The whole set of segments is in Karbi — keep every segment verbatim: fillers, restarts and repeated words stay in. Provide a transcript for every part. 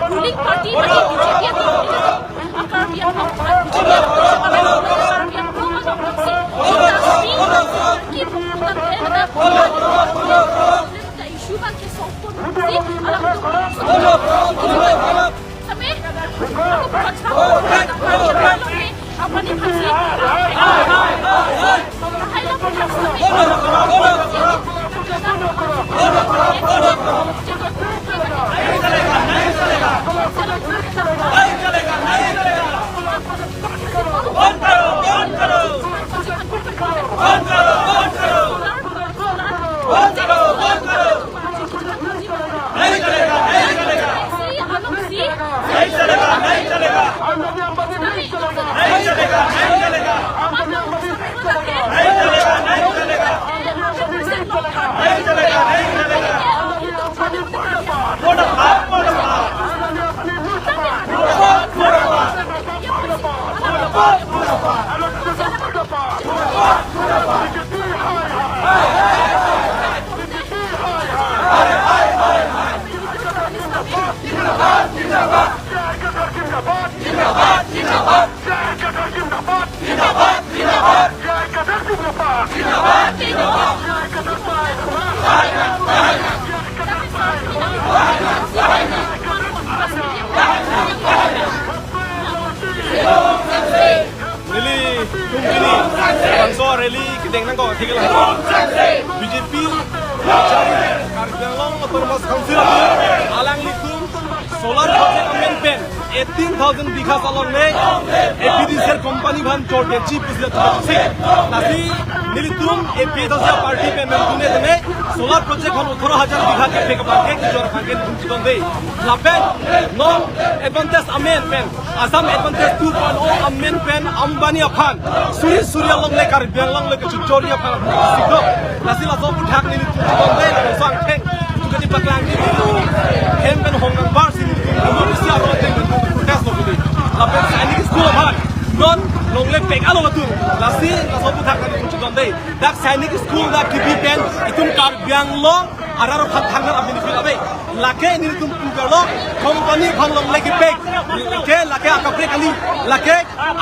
Ruling party, Karbi Anglong, Karbi Anglong, Karbi Anglong, Nelitum pini bangso rally kedeng nangkok thik lang. B J P chari Karbi Anglong Autonomous Council alanglitum solar project amen pen eighteen thousand bighas along le A P D C L company aphan chor detji pusi la tusi. Lasi nelitum A P H L C party pen nangtune tene solar project aphan otro hajar bigha kepek abangke kejor abangke nelitum chidonde. Lapen non Advantage amen pen Assam Advantage two point oh amen pen Ambani aphan suri suri along le Karbi Anglong le kechojori aphan sikdo. Lasi laso aputhak nelitum chidonde, laso angthek nelitum kati paklang nelitum hem pen hong nangbar si nelitum isi arlo pen nelitum protest lo pini. Lapen Sainik School aphan non longle pek along atum. Lasi laso aputhak nelitum chidonde. Dak Sainik School dak kebi pen itum Karbi Anglong arat aphan thangnar a-benefit ave. Lake nelitum pugarlo, company aphan longle kepek. Lake, lake akaprek kali. Lake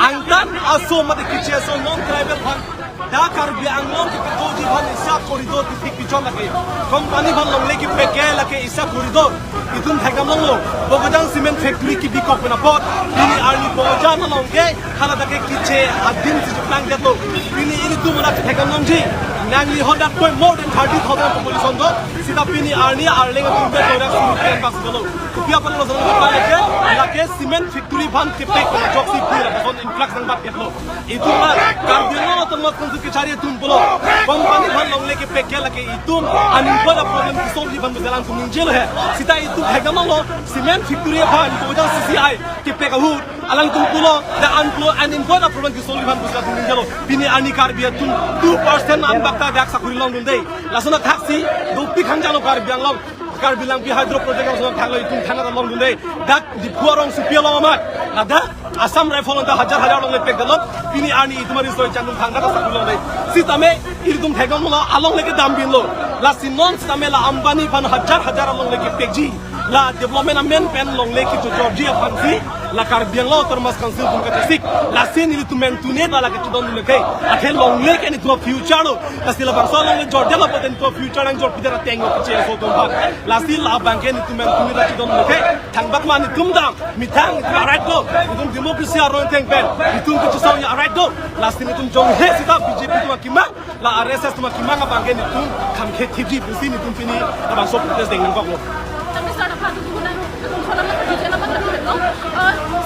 angtan aso mate kiche aso non tribal aphan. Dak Karbi Anglong kepekji aphan isi a-corridor kethik pichon lake. Company aphan longle kepek ke lake isi a-corridor. Itum thekdam longlo. Bokajan Cement Factory kebikok pen apot pini arni Bokajan along ke hala dak ke kiche adim si cheplang detlo. Pini ilitum anak thekdam longji. Nangli hadak koi more than thirty thousand population do. Sita pini arni Arleng atum ke torak suri pen bak solo. Kopi aphan lo solo lake, lake cement factory aphan kepek pen ajoksi pura person influx nangbat detlo. Itum la Karbi Anglong Autonomous Council kechari atum pulo. Company aphan longle kepek ke lake itum unemployed a-problem kesolve ji aphan pu jalan tum ningjelo he. Sita itum thekdam longlo, cement factory aphan Bokajan C C I kepek ahut alangtum pulo, the unemployed, unemployed a-problem kesolve ji aphan pu jalan tum ningjelo. Pini arni Karbi atum two percent anbak ta dak sakuri longdunde. Lason athaksi dopik hangjalo Karbi Anglong. Karbi Langpi Hydro Project along thanglo itum thana longdunde. Dak Diphu arongsopi along amat. Ladak Assam Rifle anta hajar hajar longle pek dalom. Pini arni itum ari soi changdun thangta sakuri longde. Sitame ilitum thekdam longlo alongle kedam binlo. Lasi non sitame la Ambani aphan hajar hajar alongle kepekji. La development amen pen longle kechojorji aphansi la Karbi Anglong Autonomous Council atum kachesik. Lasi nelitum nangtune ta lake chidon lake. Athe longle ke nelitum future lo. Lasi labangso alongle jorjalo pute nelitum future nangjor pidera tenglo kiche aso atum aphan. Lasi labang ke nelitum nangtune ta chidon lake. Thangbat ma nelitum dam. Methang nelitum a-right lo. Nelitum democracy aron ateng pen nelitum kachesong a-right lo. Lasi nelitum jonghe sita B J P atum akemang, la R S S atum akemang abang ke nelitum kham khe thipji pusi nelitum pini labangso protest deng nangkoklo.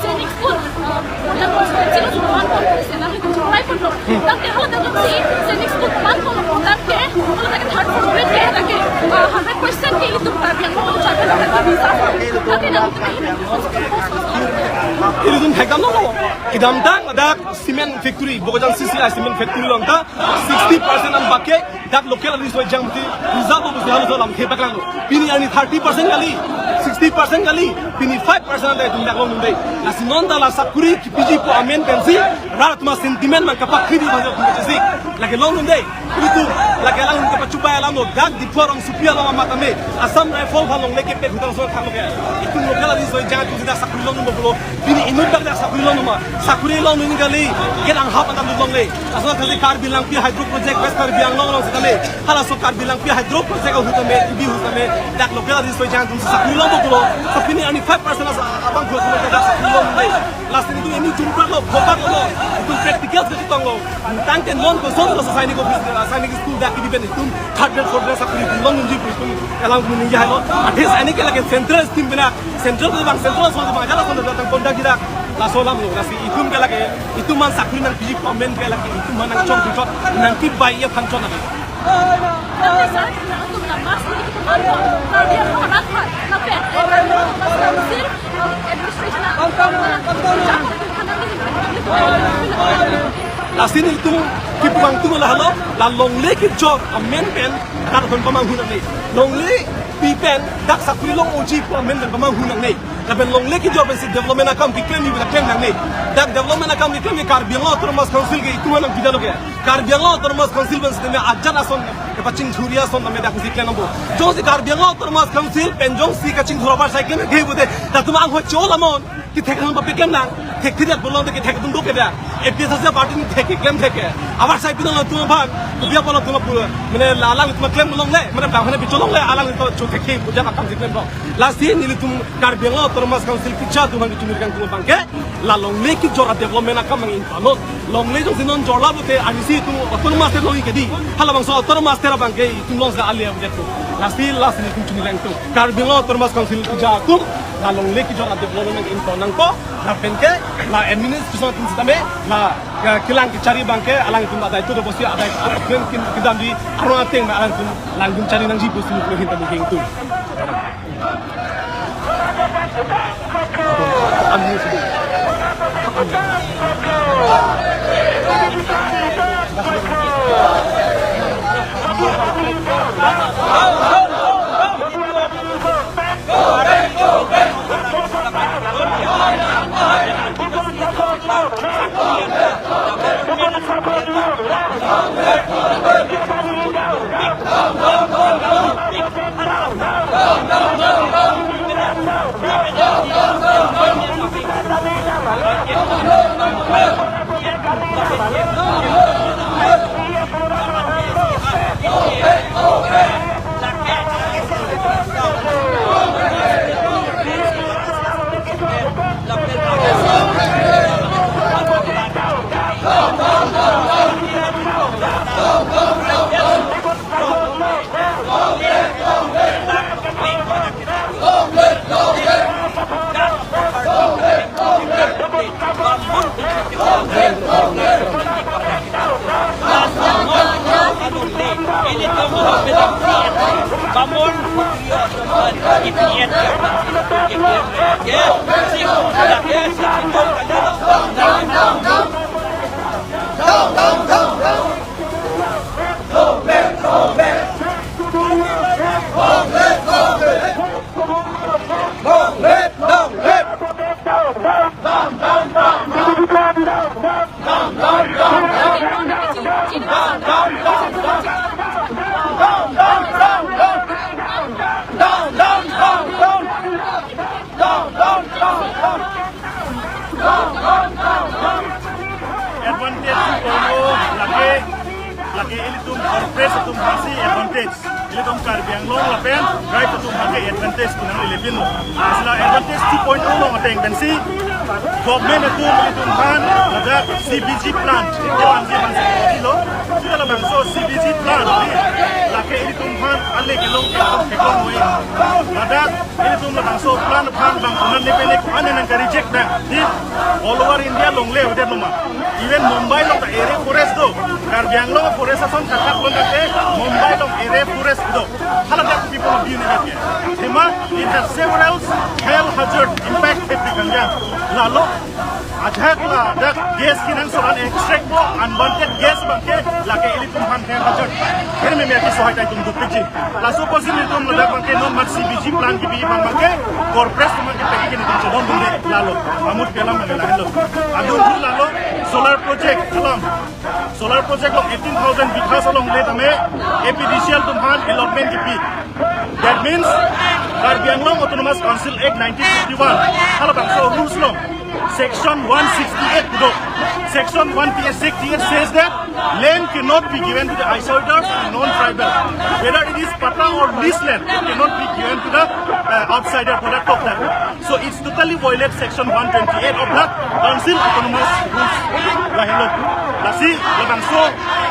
Sainik School, uh, yang constituency lo cuma one point six, yang itu cuma five point. Tangke hala tangke si Sainik School one point, tangke hala tangke third floor ke tangke, uh, hundred percent ke itu tangke yang mau cakap tangke bisa. Tangke yang itu. Ilitum thekdam longlo. Kedamtang dak cement factory, Bokajan C C I cement factory along ta sixty percent anbak ke dak local arni soi jangti reserve pusi halaso alam thepaklanglo. Pini arni thirty percent kali, sixty percent kali, pini five percent anta itum dak longdunde. Lasi non ta la sakuri kepiji pu amen pensi rat atum asentiment nangkapakri di bhasa atum kachesik. Lake longdunde. Ilitum Lake alang ke pachubai alam lo, dak Diphu arongsopi along amat tame Assam Rifle aphan longle kepet ahut ason thanglo ke. Itum local arni soi jang atum si dak sakuri longdunbom pulo. Pini inut dak dak sakuri longdunma. Sakuri longdun kali, ke langhap antam longle. Laso athasi Karbi Langpi Hydro Project West Karbi Anglong along setame, halaso Karbi Langpi Hydro Project ahut tame, ibi ahut tame, dak local arni soi jang atum si sakuri longdunbom pulo. So pini arni five percent as abang pulo dak sakuri longle. Last ini itum ini jumpa lo, khobar lo, itum practical ke tong lo. Tangte non koson lo Sainik office, Sainik school dak kidi pen itum third grade, fourth grade sakuri itum longdunji pu itum alang itum ningje halo. At least Sainik ke lake central scheme pen, central ke bang central ason bang ajat ason datang konda kita. Laso alam lo, lasi itum ke lake, itum aphan sakuri nangpiji government ke lake, itum aphan nangchong puchot, nangkebai aphan chot nang. Lasi nelitum kipuvang atum lahelo, la longle kejor amen pen dak don pamanghu nangne. Longle pi pen dak sakuri long-oji pu amen pen pamanghu nangne. Lapen longle kejor pensi development akam keklem ibu keklem nangne. Dak development akam keklem ke Karbi Anglong Autonomous Council ke itum aphan nangpida lo ke. Karbi Anglong Autonomous Council pen setame ajat ason kepachingthurji ason tame dak si klem nangpo. Jongsi Karbi Anglong Autonomous Council pen jongsi kachingthur abar sai klem ke pute, latum anghoi chol amon kethek atum papi klem nang. Thek thidetpo long te kethek atum do ke dak. APHLC party ni thek keklem thek ke. Abar sai pinang latum aphan, kopi apot latum aphan, mane la alanglitum klem longle, mane bang hane bicho longle, alanglitum cho thek ke puja akam si klem po. Lasi nelitum Karbi Anglong Autonomous Council kecha atum aphan kechunir kangtung abang ke, la longle kejor adevelopment akam nang-ingpanon. Longle jongsi non jorla pute, arnisi itum autonomous state long-ik kedi. Halabangso autonomous state abang ke itum long sa alia bedet po. Lasi, lasi nelitum chunir kangtung. Karbi Anglong Autonomous Council kecha atum, la longle kejor adevelopment nang-ingpan nangpo. Lapen ke, la administration atum setame, la, ya, kelang kechari abang ke, alangtum adai tu dobosi adai, kin, kin, kedam di, arong ateng ma alangtum, langdun chari nangji pusi nelitum ahin tame kangtung. Advantage two point oh lake, lake ilitum corporate atum aphansi advantage. Ilitum Karbi Anglong lapen tribe atum aphan ke advantage pu nanglelepinlo. Asla advantage two point oh along ateng pensi government atum ilitum aphan ladak C B G plant kevangji aphansi lo. Sita labangso C B G plant lake ilitum aphan ale kelong ke atum theklong noi. Ladak ilitum labangso plant aphan bang kunan ne pene kuan nang ka-reject nang. Di all over India longle avedet lo ma. Even Mumbai along ta area forest do. Karbi Anglong forest ason khakhak lon kate Mumbai along area forest do. Haladak people of unit ke. Thema, it has several health hazard impact hepik kangjang. Lalo ajahak ladak gas kenangsot an extract po, unwanted gas abang ke lake ilitum aphan health hazard. Kere meme ati sohai ta itum dukpiji. Laso apotsi nelitum ladak abang ke non mat C B G plant kebi abang abang ke corporate atum abang ke pagi ke nelitum chodondunde lalo. Amut pi alam abang ke lahelo. Adun thu lalo solar project alam. Solar project along eighteen thousand bighas along le tame A P D C L atum aphan allotment kipi. That means Karbi Anglong Autonomous Council Act nineteen fifty-one halabangso rules along section one sixty-eight do. Section one sixty-eight says that land cannot be given to the outsiders and non-tribal. Whether it is patta or lease land, it cannot be given to the uh, outsider for that talk that. So it's totally violate section one twenty-eight of the Council Autonomous Rules. Lahenlo. Lasi labangso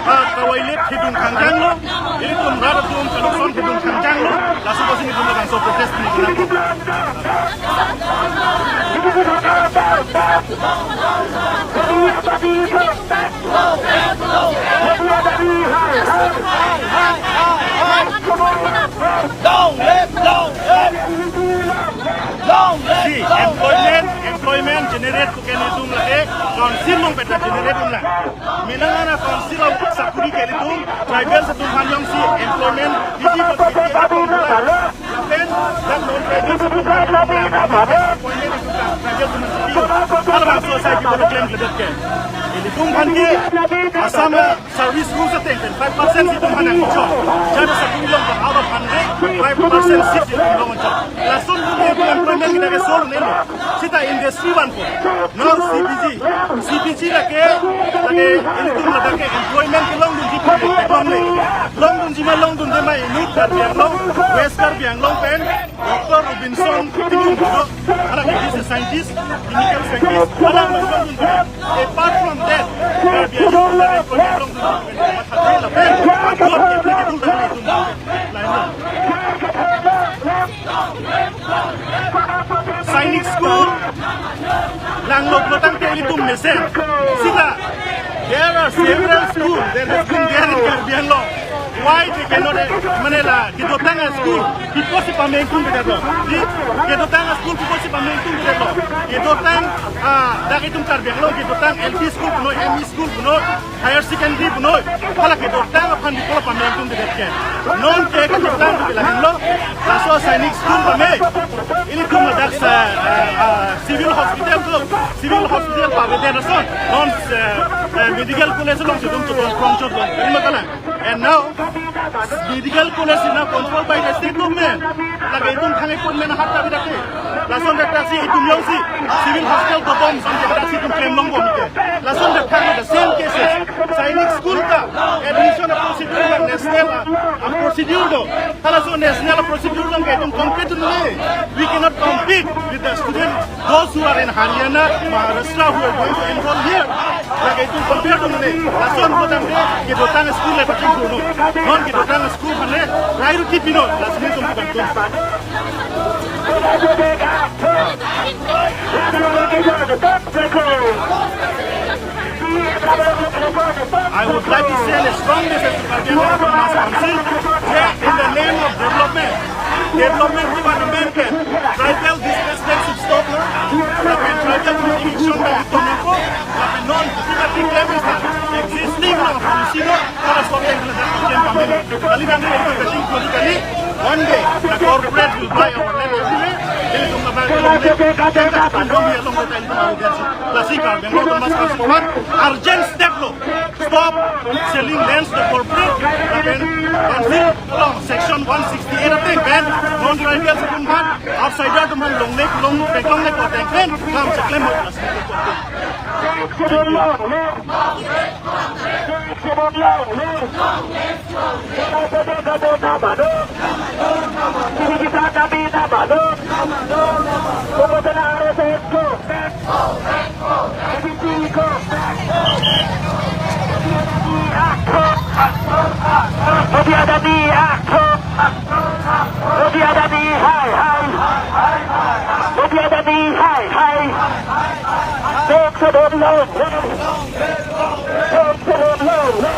uh, kaviolate hidung khangjanglo. Ilitum rat atum kalokson hidung khangjanglo. Lasi kosi ilitum labangso protest ni guna. Long live, long live. Long live, See, long live. Employment, employment generate pu ke netum lake council along pen ta generate unlang. Minang ana council along sakuri ke netum tribal atum aphan jongsi employment bidi ko bidi atum unlang. Then that non-tribal atum aphan employment tribal atum aphan. Halabangso asai kipu claim kedet ke. Ilitum aphan ke Assam service rules ateng pen five percent itum aphan nangchok. Jana sakuri along out of hundred, five percent seat itum along chok. Lason pun employment kita ke sol nelo. Sita industry vanpo. Now C P G. C P G lake, lake ilitum ladak ke employment kelongdunji pu long le. Longdunji ma longdunde ma inut Karbi Anglong, West Karbi Anglong pen Doctor Robinson Timung do. Hala ke he's a scientist, chemical scientist. Hala longdunde. Apart from that, Karbi Anglong pen employment kelongdunji pen matha thela pen. Good applicable tanglo itum. Lain lo. Sainik School langlo pulo tangte ilitum mesen. Sita, there are several schools that has been there in Karbi Anglong. Why they cannot, eh, mane la, kedotang a-school, kopi pusi pamengtung bidetlo. Di, kedotang a-school, kopi pusi pamengtung bidetlo. Kedotang, ah, dak itum Karbi Anglong, kedotang L P school punoi, M E school punoi, higher secondary punoi, hala kedotang aphan di pulo pamengtung bidet ke. Non ke kedotang ke lahenlo, laso Sainik School pame. Ilitum ladak sa, eh, ah, civil hospital do, civil hospital pavete lason. Non, eh, eh, medical college along si itum chotong prong chotong. Ini makalang. And now, medical college is now controlled by the state government. Lake itum thang appointment hat ta bidakte. Lason dak si itum jongsi civil hospital dobom ason dak si itum claim longbom ke. Lason dak thang the same cases. Sainik School ta admission a procedure la national a, a procedure do. Halaso national a procedure along ke itum compete dunde. We cannot compete with the student, those who are in Haryana, Maharashtra, who are going to enroll here. Lake itum compete dunde. Lason pulo tangte kedotang school le pachingthurnon. Non kedotang school aphan le rai ruti pinon. Lasi itum bukan tum. I would like to send a strong message to Karbi Anglong Autonomous Council. Yeah, in the name of development, development development, tribal displacement should stop now. Lapen tribal eviction by the Tomiko, lapen non-democratic level, existing law policy no, para stop yang kena dapat yang kami. Kali kami yang kita tinggal kali, one day the corporate will buy our land everywhere. Jadi cuma bagi pandang dia long kita itu mau dia. Lasi Karbi Anglong Autonomous Council aphan urgent step lo. Stop selling lands to corporate. Lapen council along section one sixty-eight ateng pen non-tribal atum aphan, outsider atum aphan longle, long, longle ko ateng pen kam seklem ho. Modi adadi action. Modi adadi hai hai. Modi adadi hai hai. Lok Sabha long long. Lok Sabha long long.